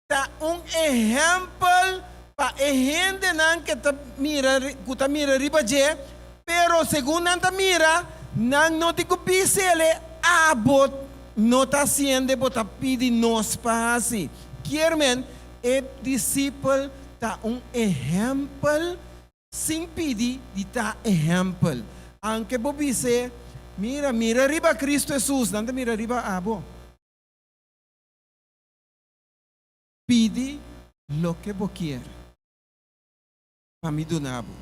ta un ehèmpel pa e hendenan ke ta mira, ku ta mira riba dje, pero segun nan ta mira, nan no tin ku bis'ele, Abo no ta hasiende bo ta pidi nos pa hasi. Kier men, e disipel ta un ehèmpel sin pidi di ta ehèmpel. Aunke bo bis'é, Mira, mira riba Kristu Hesus, nan ta mira riba abo. Pidi loke bo kier pa mi duna bo.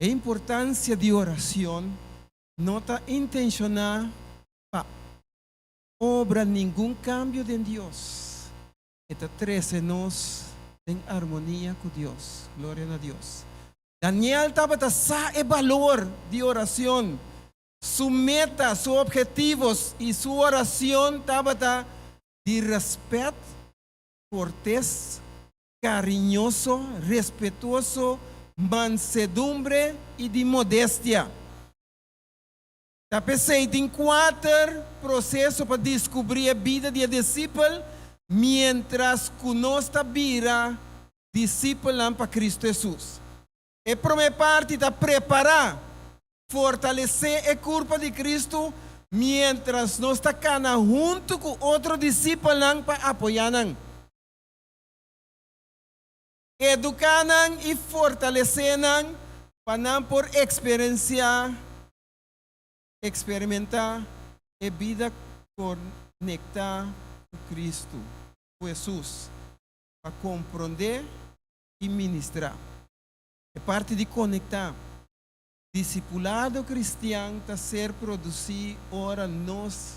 E importancia di oracion no ta intenciona pa obra ningun cambio den Dios. E ta trece nos den armonia cu Dios. Gloria na Dios. Daniel tabata sa e balor di oracion. Su meta, su obhetivos y su oracion tabata di rèspèt, kortes, kariñoso, respetuoso, mansedumbre i di modestia. Ta p'esei tin kuater proseso pa diskubrí e bida di e disipel miéntras ku nos ta bira disipelnan pa Kristu Hesus. E promé parti ta prepará, fortalesé e kurpa di Kristu miéntras nos ta kana huntu ku otro disipelnan pa apoyá nan, eduká nan i fortalesé nan pa nan por eksperensiá, eksperimentá, e bida konektá ku Kristu, ku Hesus, pa komprondé i ministrá. E parti di konektá. Disipulado kristian ta ser produsí ora nos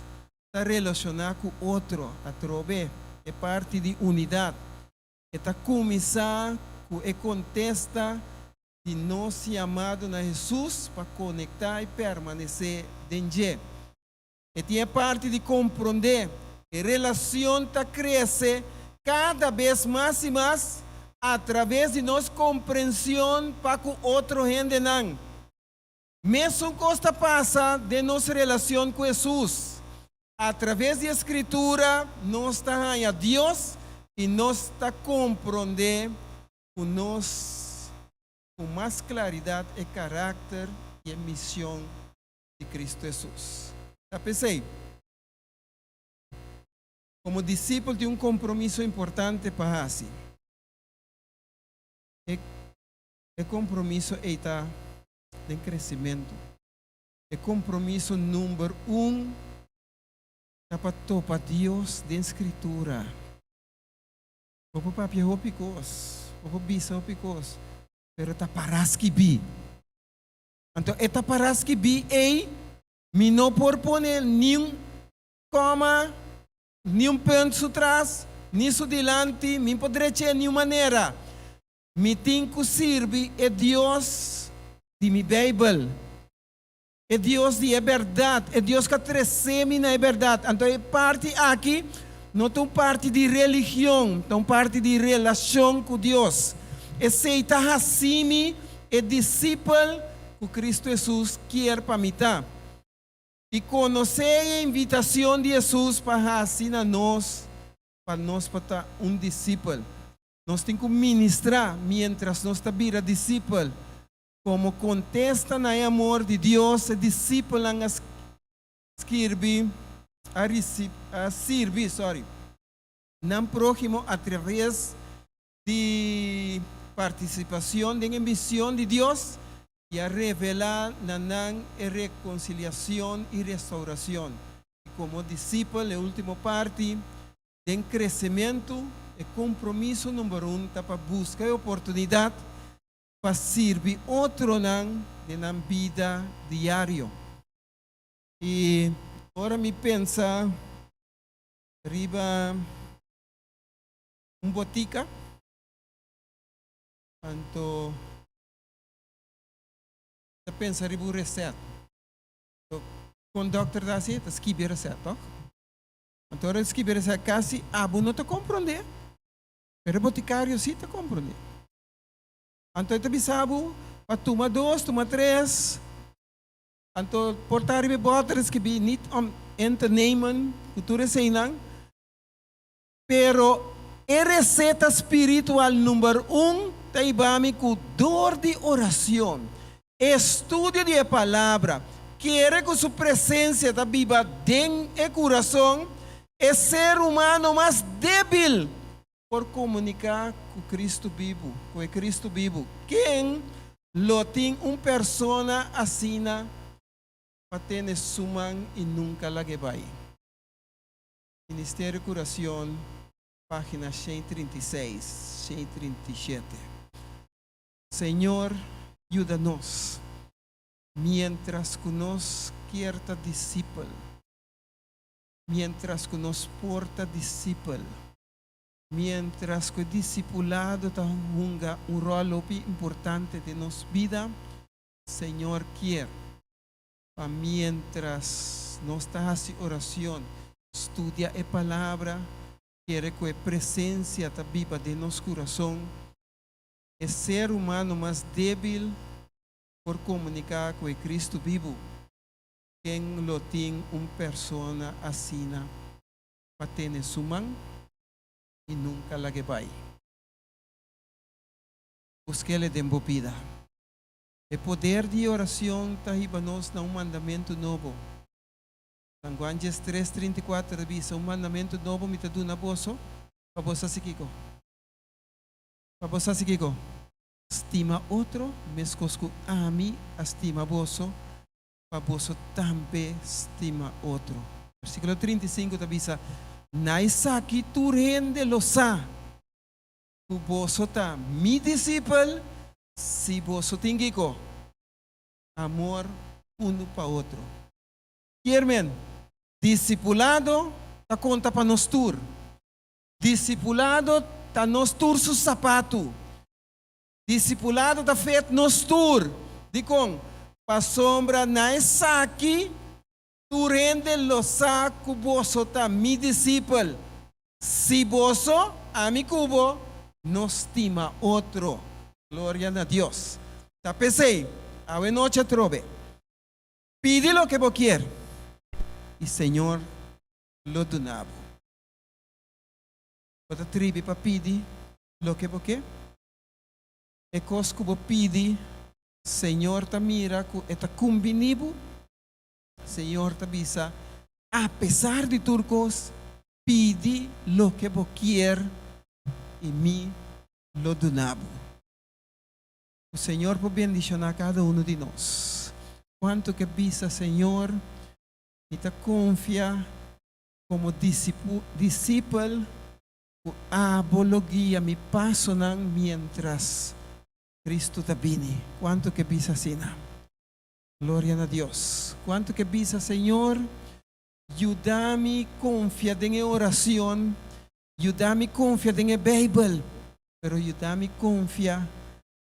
ta relashoná ku otro. Atrobe, e parti di unidat. E ta kuminsá ku e kontesta di nos yamado na Hesus pa konektá i permanesé den dje. E tin e parti di komprondé. E relacion ta crece cada bes mas y mas a traves di nos comprension pa cu otro hendenan. Mesun cos ta pasa den nos relacion cu Hesus. A traves di e Scritura nos ta haña Dios y nos ta comprende cu nos cu mas claridad e caracter y e mision di Cristo Hesus. Ta p'esei, komo disipel tin un kompromiso importante pa hasi. E e kompromiso ei ta den kresimentu. E kompromiso number un ta pa topa Dios den Skritura. Bo por papia hopi kos, bo por bisa hopi kos, pero ta pará skibí. Anto e ta para skibí ei, mi no por pone niun kòma, niun punt su tras, ni su dilanti, mi por drech'é niun manera. Mi tin ku sirbi e Dios di mi Beibel, e Dios di e bèrdat, e Dios ku a tresé mi na e bèrdat. Anto e parti aki no ta un parti di religion, ta un parti di relashon ku Dios. Esei ta hasi mi E disipel ku Kristu Hesus kier pa mi ta. I konosé e invitashon di Hesus pa hasi na nos, pa nos por ta un disipel. Nos tin ku ministrá miéntras nos ta bira disipel. Komo kontesta na e amor di Dios, e disipelnan a skirbi, a a sirbi, sorry, nan próhimo atraves di partisipashon den e mishon di Dios i a revelá na nan e rekonsiliashon i restaurashon. I komo disipel, e último parti, den kresementu, e kompromiso number un ta pa buska e oportunidat pa sirbi otronan den nan bida diario. I ora mi pensa riba un botika, anto ta pensa riba un resèt. Kon dòkter ta hasi? Ta skibi e resèt, tòg? Anto ora e skibi e resèt kasi abo no ta komprondé, pero e botikario sí ta komprondé. Anto e ta bisa bo pa tuma dos, tuma tres. Anto por ta riba e bòter e skibí niet om in te nemen ku tur eseinan. Pero e reseta spiritual number un ta hiba mi ku dor di oracion, estudio di e Palabra, kere ku su presencia ta biba den e curason, e ser humano mas debil por komuniká ku Kristu bibu, ku e Kristu bibu. Ken lo tin un persona asina pa tene su man i nunka lag'é bai? Ministerio Kurasion, página 136, 137. Señor yuda nos miéntras ku nos kier ta disipel, miéntras ku nos por ta disipel. Miéntras ku e disipulado ta hunga un ròl hopi importante den nos bida, Señor kier pa miéntras nos ta hasi oracion, studia e Palabra, kere ku e presencia ta biba den nos kurason, e ser humano mas débil por komuniká ku e Cristo bibu. Ken lo tin un persona asina pa tene su man i nunka lag'é bai? Busk'El den bo bida. E poder di oracion ta hiba nos na un mandamentu nobo. San Juan 13, 34 ta bisa, "Un mandamentu nobo mi ta duna boso, pa boso hasi kiko? Pa boso hasi kiko? Stima otro, meskos ku ami a stima boso, pa boso tambe stima otro." Versíkulo 35 ta bisa, "Na esaki tur hende lo sa ku boso ta mi disipel, si boso tin kiko? Amor unu pa otro." Kier men, disipulado ta konta pa nos tur. Disipulado ta nos tur su sapatu. Disipulado ta fet nos tur. Dikon? Pasobra na esaki tur hende lo sa ku boso ta mi disipel, si boso, ami ku bo, no stima otro. Gloria na Dios. Ta p'esei, awe nochi atrobe, pidi loke bo kier, i Señor lo duna bo. Bo ta tribi pa pidi loke bo ke? E kos ku bo pidi, Señor ta mira ku e ta kumbiní bo? Señor ta bisa, Apesar di tur kos, pidi loke bo kier i mi lo duna bo. Ku Señor por bendishoná kada unu di nos. Kuantu ke bisa, Señor, mi ta konfia komo disipel ku abo lo guia mi pasonan miéntras Kristu ta bini. Kuantu ke bisa asina? Gloria na Dios. Kuantu ke bisa, Señor, yuda mi konfia den e oracion, yuda mi konfia den e Beibel, pero yuda mi konfia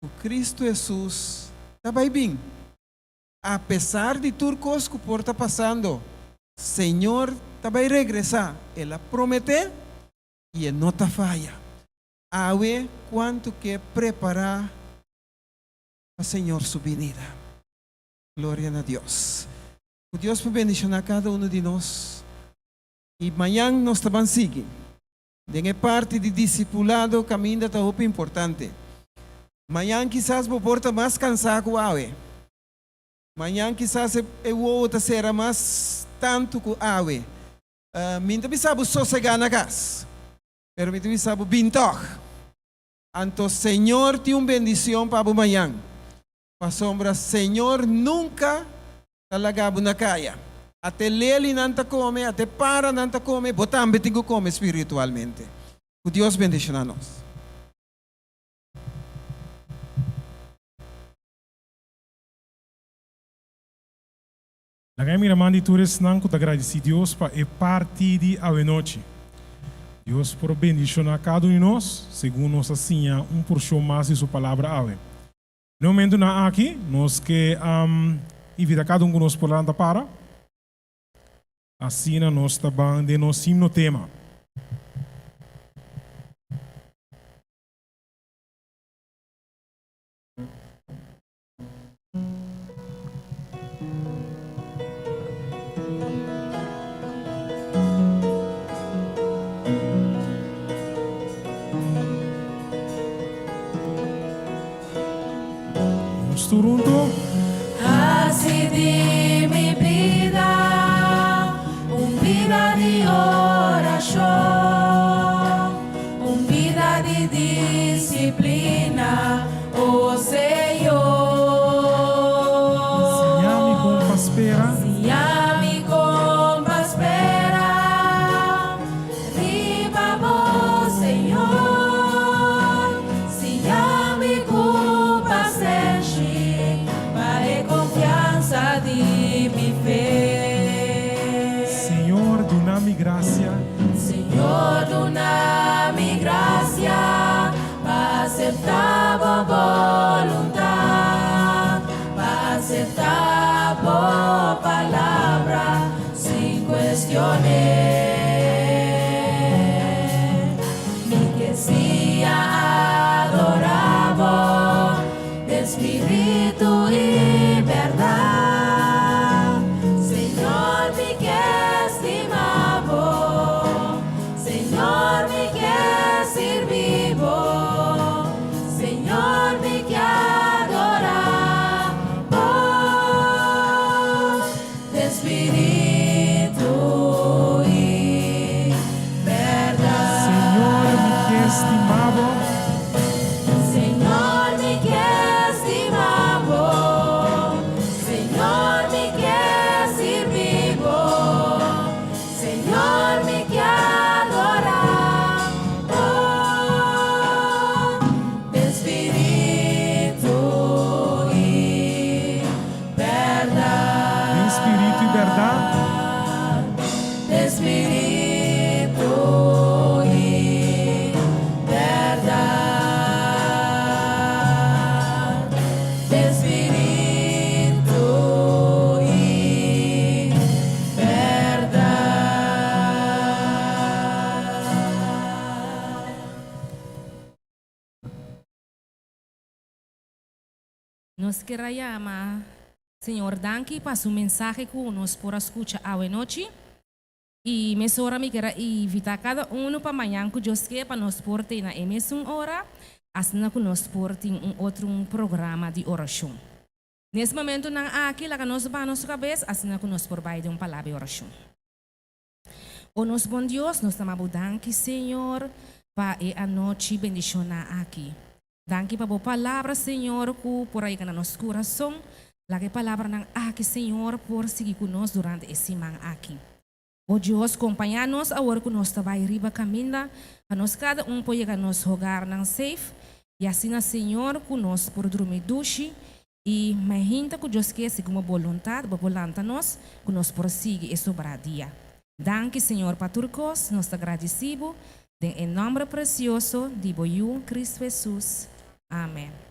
ku Kristu Hesus ta bai bin. Apesar di tur kos ku por ta pasando, Señor ta bai regresá. El a prometé i e no ta faya. Awe kuantu ke prepará pa Señor su binida. Gloria na Dios. Ku Dios por bendishoná kada unu di nos. I mañan nos ta ban sigui den e parti di disipulado kaminda ta hopi importante. Mañan kisas bo por ta mas kansá ku awe. Mañan kisas e wowo ta sera mas tantu ku awe. Mi no ta bisa bo sosegá na kas, pero mi ta bisa bo bin tòg. Anto Señor tin un bendicion pa bo mañan, pasobra Señor nunca ta laga bo na caya. Ate lelinan ta come, ate paranan ta come, bo tambe tin cu come spiritualmente. Cu Dios bendiciona nos. Laga e mira man di tur esnan ku ta gradisí Dios pa e parti di awenochi. Dios por bendishoná kada un di nos segun nos a siña un porshon mas di su Palabra awe. Na e momentunan aki, nos ke invitá kada un ku nos por lanta para. Asina nos ta ban den nos himno tema. Nos tur hunto. Hasi di mi bida un bida di orashon, un bida di disiplina. O Señor. Siña mi kon pa spera. Siña mi kon pa spera riba bo, Señor. Siña mi ku pasenshi pa e konfiansa di mi fe. Señor, duna mi grasia. Señor, duna mi grasia. Pa aseptá bo boluntat, pa aseptá bo palabra sin kuestion'é. Mi ke siña adorá bo den spiritu i bèrdat. Señor, mi ke stima bo. Señor mi ke sirbi bo Señor mi ke adora bo Den spiritu i berdad. Señor mi ke stima bo. Señor mi ke stima bo Señor mi ke sirbi bo. Señor mi ke adora bo den spiritu i berdad. Den spiritu i berdad. Den spiritu i berdad. Den spiritu i bèrdat. Nos kier a yama Señor danki pa su mensahe ku nos por a skucha awe nochi. I mesora mi kier a invitá kada unu pa mañan ku Dios ke pa nos por tei na e mesun ora, asina ku nos por tin un otro un programa di orashon. Nes momentunan aki laga nos baha nos kabes asina ku nos por bai den un palabra di orashon. O nos bon Dios, nos ta ma bo danki, Señor, pa e anochi bendishoná aki. Danki pa bo palabra, Señor, ku por a yega na nos kurason. Laga e palabranan aki, Señor, por sigui ku nos durante e siman aki. O Dios, kompañá nos awor ku nos ta bai riba kaminda, pa nos kada un por yega nos hogarnan safe, i asina, Señor, ku nos por drumi dushi, i mainta ku Dios ke, segun bo boluntat, bo por lanta nos, ku nos por sigui e sobrá dia. Danki, Señor, pa tur kos, nos ta gradisí bo, den e nòmber presioso di bo Yu, Cristo Hesus. Amen.